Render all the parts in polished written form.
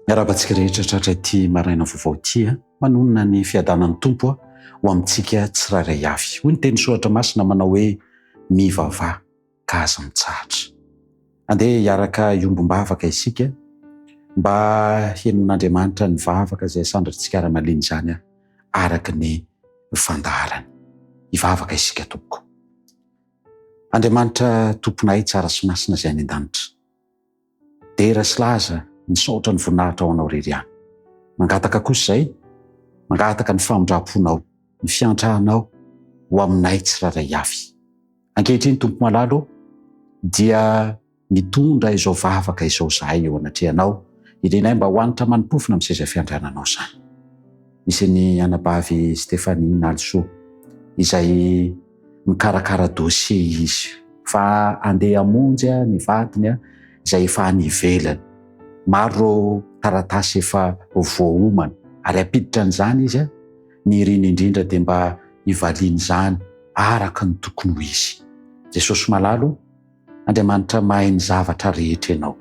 Miarahaba antsika rehetra tratra ity maraina vaovao ity a. Manonona ny fiadanan'ny Tompo ho amintsika tsirairay avy. Hoy ny teny soratra masina manao hoe mivavaha ka aza mitsahatra. Andeha hiaraka hiombom-bavaka isika mba henon'Andriamanitra ny vavaka izay asandratsika ara-malina izany araka ny fandaharany. Hivavaka isika tompoko. Andriamanitra Tomponay tsara sy masina izay any an-danitra. Dera sy laza, misaotra ny voninahitra ho anao irery ihany. Mangataka kosa izay, mangataka ny famindram-ponao, ny fiantrahanao ho aminay tsirairay avy. Ankehitriny Tompo malala ô, dia mitondra izao vavaka izao izahay eo anatrehanao, irinay mba ho hanitra manimpofona amin'ny seza fiandriananao izany. Misy ny anabavy Stéphanie Nalisoa izay mikarakara dossier izy fa andeha hamonjy ny vadiny izay efa any ivelany. Maro ireo taratasy efa voaomana ary hampiditra an'izany izy, ny iriny indrindra dia mba hivalian'izany araka ny tokony ho izy. Jesosy malala o, Andriamanitra mahay ny zavatra rehetra Ianao.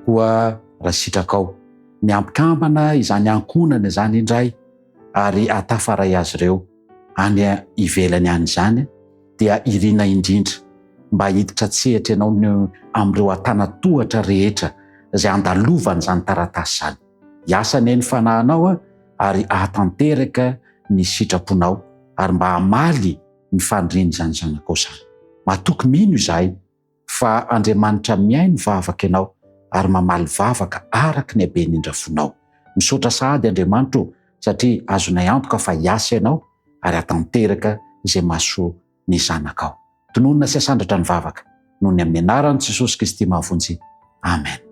Koa raha sitrakao, ny hampikambana izany ankohonana izany indray ary hatafaray azy ireo any ivelany any izany dia irina indrindra mba hiditra an-tsehatra Ianao ny amin'ireo antanatohatra rehetra izay andalovan'izany taratasy izany. Hiasa anie ny fanahinao ary hahatanteraka ny sitraponao ary mba hamaly ny fanirian'izany zanakao izany. Matoky mino izahay fa Andriamanitra mihaino vavaka ianao ary mamaly vavaka araka ny haben'ny indrafonao. Misaotra sahady Andriamanitra o satria azonay antoka fa hiasa ianao ary hatanteraka izay mahasoa ny zanakao. Tononina sy asandratra ny vavaka noho ny amin'ny anaran'i Jesosy Kristy mahavonjy. Amen.